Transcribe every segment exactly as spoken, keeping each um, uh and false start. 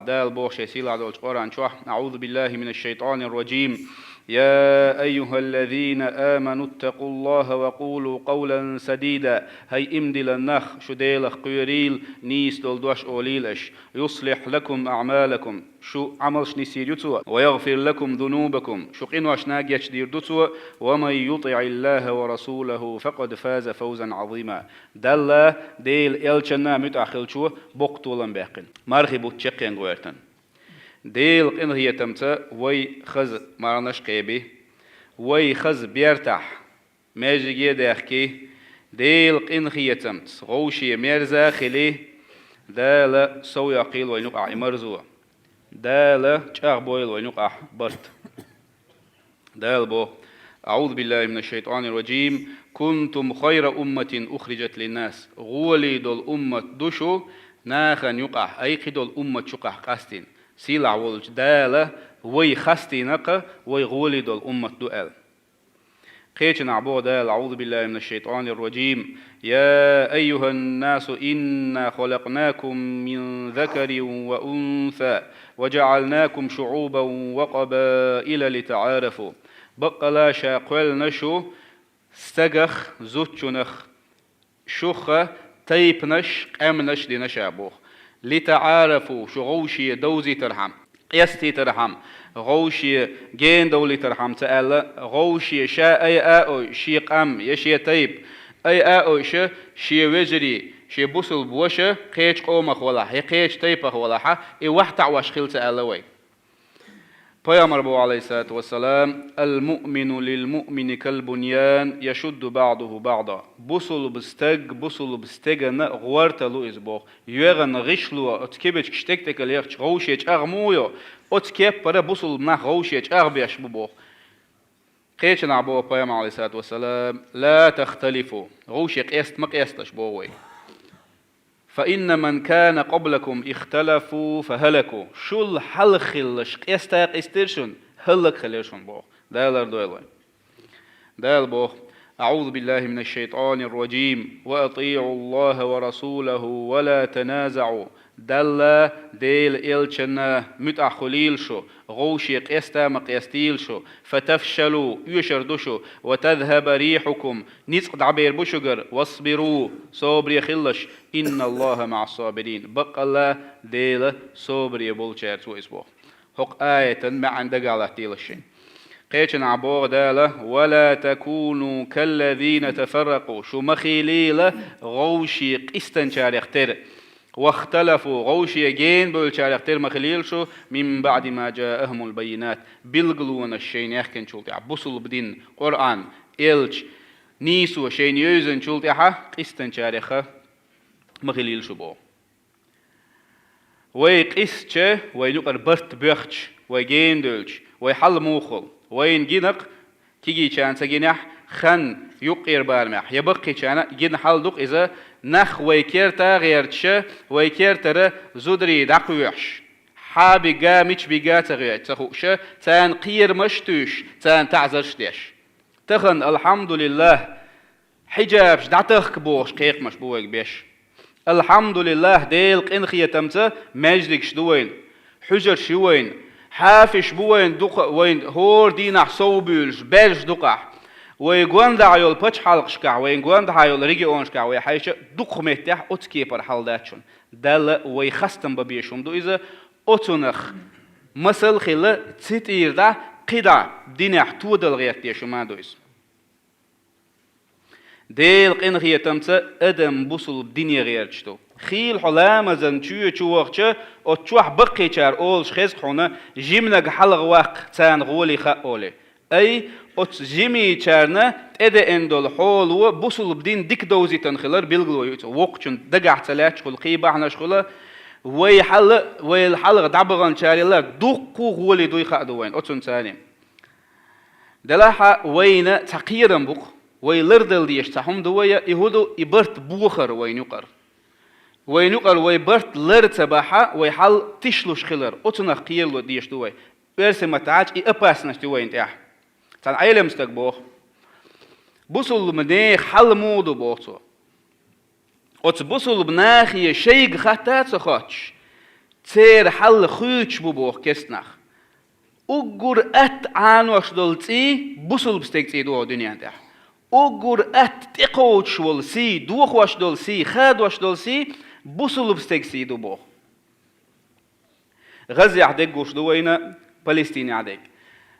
Дала боху шен сийлахь долчу Къуръан чохь: «أعوذ بالله من الشيطان الرجيم. يا أيها الذين آمنوا اتقوا الله وقولوا قولا سديدا». ХӀай иман диллина нах, шу Делах кхоьрийла, нийса долу дош олийла аша. «يصلح لكم أعمالكم». Шу Ӏамалш нисйийр ю Цо. «ويغفر لكم ذنوبكم». Шу къиношна гечдийр ду Цо. «ومن يطع الله ورسوله فقد فاز فوزا عظيما». Далла, Делан элчанна муьтӀахь хиллачо боккха толам баьккхина, мархин бутт чекхъенга гӀоьртина. Делан къинхетамца вай хаза марханаш а кхеби, вай хаза бертахь маьждиге а даьхки, Делан къинхетамца вовшийн мерза а хили, Дала совйоккхийла вайна юкъахь и марзо. Дала чӀагӀбойла вайна юкъахь барт. Дала боху: «أعوذ بالله من الشيطان الرجيم. كنتم خير أمة أخرجت للناس». ГӀоле долу уммат ду шу нахана юкъахь, ай кхидолу умматаш юкъахь къастийна. Сийлахь волчу Дала вай хастийна-кх, вай гӀоле долу уммат ду аьлла. Кхечанахь боху Дала: «أعوذ بالله من الشيطان الرجيم. يا أيها الناس إنا خلقناكم من ذكر وأنثى وجعلناكم شعوبا وقبائل لتعارفوا». Баккъала ша кхоьллина шу стагах, зудчунах, шух тайпанаш, къаьмнаш дина ша боху. «لتعارفوا», шу гӀовше довзийтархьама, къестийтархьама, гӀовше генадовлийтархьама ца аьлла, гӀовше ша айа а ойуш, шен къам я шен тайпа айа а ойуш, шен вежарий, шен бусулба ваша кхечу къомах валахь, я кхечу тайпах валахьа, и вахтаӀош хила ца аьлла вай. Пайхамар боху, алейхиссалату вассалам: «المؤمن للمؤمن كالبنيان يشد بعضه بعضا». Бусулба стаг бусулба стегана гӀорталла ву иза боху. ЙоьгӀна гӀишло оцу кибачкаш тӀе-тӀекӀала яхча гӀовше чӀагӀ муха йо, оцу кеппара бусулба нах гӀовше чӀагӀбеш бу боху. Кхечанахь боху Пайхамар, алейхиссалату вассалам: «لا تختلفوا». ГӀовше къеста ма къесталаш боху вай. «فإن من كان قبلكم اختلفوا فهلكوا». Шул хьалха хилларш къеста къистира шуна, хӀаллакьхилира шуна боху. Дала лардойла вай. Дала боху: «أعوذ بالله من الشيطان الرجيم. وأطيعوا الله ورسوله ولا تنازعوا». Далла, Делан элчанна муьтӀахь хуьлийла шу, гӀовше къеста ма къестийла шу, «فتفشلوا», оьшур ду шу, «وتذهب ريحكم», ницкъ дӀабер бу шуьгара, «واصبروا», собаре хилалаш, «إن الله مع الصابرين». Баккъалла Дела собаре болчаьрца ву иза боху. ХӀокху аятан маьӀна дагахь латтийла шуна. Кхечанахь боху Дала: «ولا تكونوا كالذين تفرقوا». Шу ма хийлийла гӀовше къистанчарех тера. «واختلفوا», гӀовше гена бевллачарех тера ма хилийла шу, «من بعد ما جاءهم البينات». Билгалонаш шайна яьхкинчул тӀаьхьа, бусулба дин, Къуръан, элча, нийсо шайна евзанчул тӀаьхьа къистанчарех ма хилийла шу боху. Вай къистча, вайна юкъара барт боьхча, вай гена девлча, вай хьал муха хуьлу? Вайна гина-кх, кегийчарна ца гинехь, хан юккъера барамехь, я баккхийчарна гина хьал ду-кх иза, нах вай керта гӀерташ, вай кертара зударий дӀакхоьхьуш, хьан бигга, мича бигга ца хе-, ца хууш, царна кхерамаш а туьйсуш, царна таӀзарш а деш. Тахана, алхьамдулиллахӀ, хьиджабаш дӀатахка бохуш кхекхамаш бу вайга беш. АлхьамдулиллахӀ, Делан къинхетамца маьждигаш ду вайна, хьуьжарш ю вайна, хьафизаш бу вайна дукха, вайна хӀора дийнахь совбуьйлуш, баьржа дукхахь. Вай гондахьа йолу пачхьалкхашкахь, вайн гондахьа йолу регионашкахь вай хьаьжча, дукха меттехь оцу кепара хьал дац шуна. Далла вай хастам бан безаш хӀума ду иза, оцунах масал а хилла, цу тӀера дӀа, кхидӀа динехь тодала гӀерта дезаш хӀума ду иза. Делан къинхетамца адам бусулба дине гӀерташ ду. Хийла хьо ламазан чоь чу вахча, оцу чохь баккхийчара олуш хеза хьуна, жиманиг хьалха ваккха, царна гӀоле хаьа олий. Ай, оцу жимийчарна тӀедеана долу хьоло бусулба дин дика довзийтина хилар билгало ю иза. Воккхачун дагахь ца лаьтташ хуьлу кхин бахьанаш хуьлу, вай хьала, вайл хьалха дӀабаханчарел дуккха а гӀоле дуй хаа ду вайна оцунца а. Делахь а вайна цхьа кхерам бу-кх, вай лардала дезаш цхьа хӀума ду вай, и хӀун ду, и барт бохар вайна юкъара. Вайна юкъара вай барт лар ца бахь, вай хьал тишлуш хилар, оцунах кхерало дезаш ду вай. Оьрсийн маттахь аьлча, и опасность ю вайна тӀехь. Цхьана Ӏелам стага боху: «Бусулба нехан хьал муха ду?» – боху цо. Оцу бусулба нахе шайга хатта а ца хоттуш, церан хьал хуьйцуш бу боху керста нах. Уггар атта Ӏанош долу цӀий бусулба стеган цӀий ду хӀокху дуьнен тӀехь. Уггар атта тӀекхочуш волу сий, дохош долу сий, хадош долу сий бусулба стеган сий ду боху. ГӀаззехь дерг гуш ду вайна, Палестинехь дерг.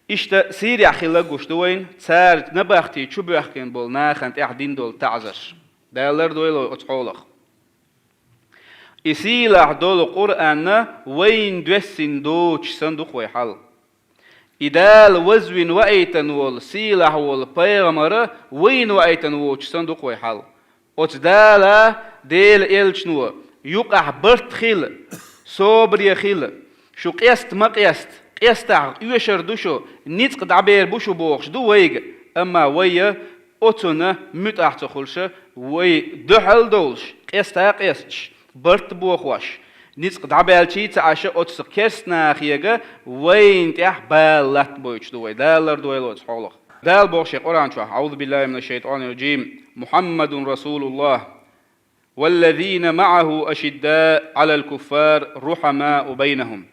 Иштта Сирехь хилла гуш ду вайна, цара набахти чу боьхкина болу нахана тӀехь дина долу таӀзарш. Дала лардойла вай оцу хьолах. И сийлахь долу Къуръан вайна доьссина доцуш санна ду-кх вай хьал. И Дала вазвина ваийтина волу, сийлахь волу пайхамар вайна ваийтина воцуш санна ду-кх вай хьал. Оцу Дала, Делан элчано, юкъахь барт хила, собаре хила, шу къеста ма къеста, къестахь оьшур ду шу, ницкъ дӀабер бу шу бохуш ду вайга, амма вай оцунна муьтӀахь ца хуьлуш, вай дуьхьал долуш, къеста а къесташ, барт бохош, ницкъ дӀабаьлчий ца Ӏаш, оцу керста нахе вайна тӀехь бала латтабойтуш ду вай. Дала лардойла оцу хьолах. Дала боху шен Къуръан чохь: «أعوذ بالله من الشيطان الرجيم. محمد رسول الله. والذين معه أشداء على الكفار رحماء بينهم».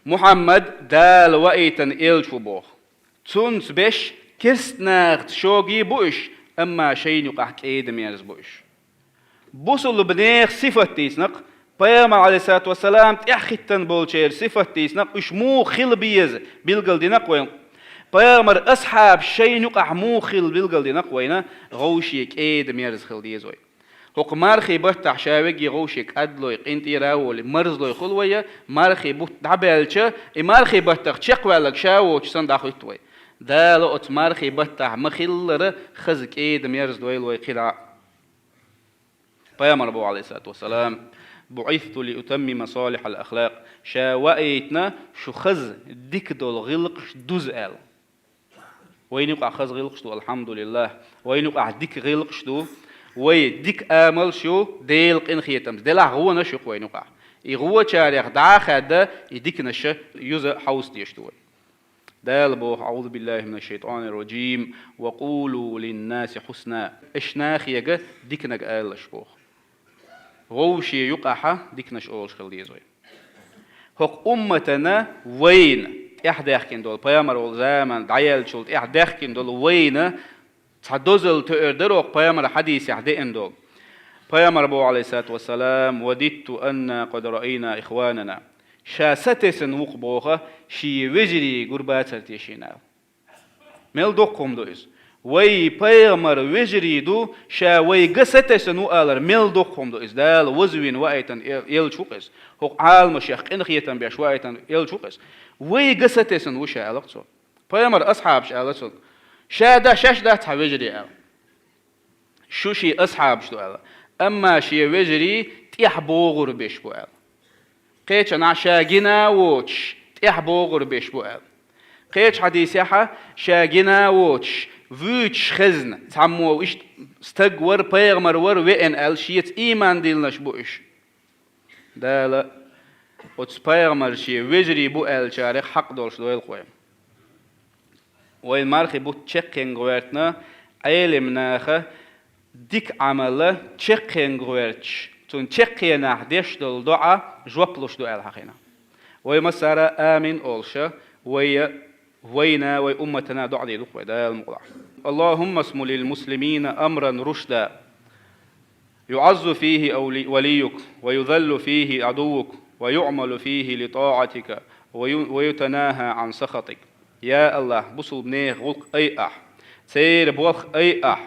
Мухьаммад Дала ваийтина элча ву боху. Цунца беш керста нахаца шогий бу уьш, амма шайна юкъахь кӀеда-мерза бу уьш. Бусулба нехан сифат дийцина-кх, пайхамар, Ӏалайхиссалату вассалам, тӀаьхьахӀиттина болчеран сифат дийцина-кх, уьш муха хила беза билгалдина-кх вайна. Пайхамар асхьабаш шайна юкъахь муха хила билгалдина-кх вайна, гӀовше кӀеда-мерза хила деза вай. ХӀокху мархий баттахь ша вегий гӀовше кӀадлой, къинтӀера а волий, марзлой хуьлу вай, мархий бутт дӀабаьлча, и мархий баттах чекхваьлларг ша воцуш санна дӀахӀуьтту вай. Дала оцу мархий баттахь ма-хиллара хаза кӀеда-мерза дойла вай кхидӀа. Пайхамар боху, Ӏалайхиссалату вассалам: «بعثت لأتمم مصالح الأخلاق». Ша ваийтина шу хаза, дика долу гӀиллакхаш дуза аьлла. Вайна юкъахь хаза гӀиллакхаш ду, алхьамдулиллахӀ. Вайна юкъахь дика гӀиллакхаш ду. Вай дика амалш ю, Делан къинхетамца. Делахь гӀонаш ю-кх вайна юкъахь. И гӀочарех дӀа а хаьдда, и диканаш юза хьовса дезаш ду вай. Дала боху: «أعوذ بالله من الشيطان الرجيم. وقولوا للناس حسنا». Аша нахега диканиг алалаш боху. ГӀовше юкъахьа диканаш олуш хила деза вай. ХӀокху умматана вайна тӀаьхьадаьхкина долу, пайхамар волу заман дӀаеллачул тӀаьхьадаьхкина долу вайна цхьа дозалла тоьар дара хӀокху пайхамаран хьадисехь деана долу. Пайхамар боху, Ӏалайхиссалату вассалам: «وددت أنا قد رأينا إخواننا». Ша сатесна ву-кх боху, шен вежарий гур бацара те шена аьлла. Мел доккха хӀума ду иза. Вай пайхамар вежарий ду, ша вайга сатесна ву алар, мел доккха хӀума ду иза. Дала вазвина ваийтина эл-, элча ву-кх иза. ХӀокху Ӏаламашех къинхетам беш ваийтина элча ву-кх иза. Вайга сатесна ву ша, аьлла-кх цо. Пайхамар асхьабаш аьлла цуьнга: «Ша да, шаьш дац хьан вежарий?» аьлла. Шу шен асхьабаш ду аьлла. Амма шен вежарий тӀаьхьа богӀур беш бу аьлла. Кхечанхьа ша гина а воцуш, тӀаьхьа богӀур беш бу аьлла. Кхечу хьадисехьа ша гина а воцуш, вуьйцуш хезна, цхьаммо иштта стаг вара, пайхамар вара веана аьлла, шеца ийман диллинарш бу уьш. Дала оцу пайхамар шен вежарий бу аьллачарех хьакъ долуш дойла-кх вай. Вайн мархи бутт чекхъенга гӀоьртина, Ӏелим наха дика Ӏамал чекхъенга гӀоьртуш, цунна чекхъенахь деш долу доӀа жоп луш ду аьлла хьахийна. Вай массара амин олуша, вай вайна, вай умматана доӀа дийр ду-кх вай Дала мукъалахь. اللهم اسم للمسلمين أمرا رشدا يعز فيه أولي-، وليك، ويذل فيه عدوك، ويعمل فيه لطاعتك، وي-، ويتناهى عن سخطك. Я АллахӀ, бусулба нехан гӀуллакх ай Ахь, церан болх ай Ахь.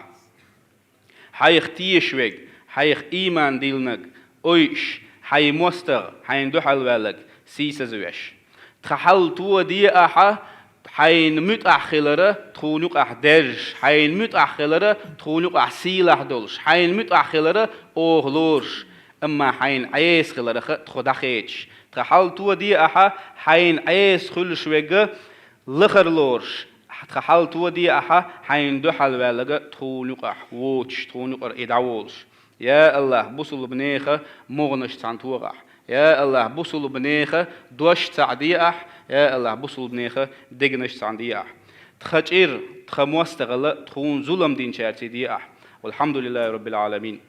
Хьайх тешаш верг, хьайх ийман диллинарг, ойуш, хьайн мостагӀа, хьайна дуьхьал ваьлларг сийсазвеш. Тхан хьал тоде Ахьа, хьайна муьтӀахь хилара тхуна юкъахь даьржаш, хьайна муьтӀахь хилара тхуна юкъахь сийлахь долуш, хьайна муьтӀахь хилара оха лоруш, амма хьайна Ӏеса хиларах тхо дӀахедаш. Тхан хьал тоде Ахьа, хьайна Ӏеса хуьлуш верг лахара лоруш, тхан хьал тоде Ахьа, хьайна дуьхьал ваьлларг тхуна юкъахь воцуш, тхуна юкъара и дӀаволуш. Я АллахӀ, бусулба нехан могӀанаш цхьаьна тоха Ахь. Я АллахӀ, бусулба нехан дош цхьаъ де Ахь. Я АллахӀ, бусулба нехан дегнаш цхьаьна де Ахь. Тхан чӀир, тхан мостагӀалла тхуна зулам динчаьрца де Ахь. والحمد لله رب العالمين.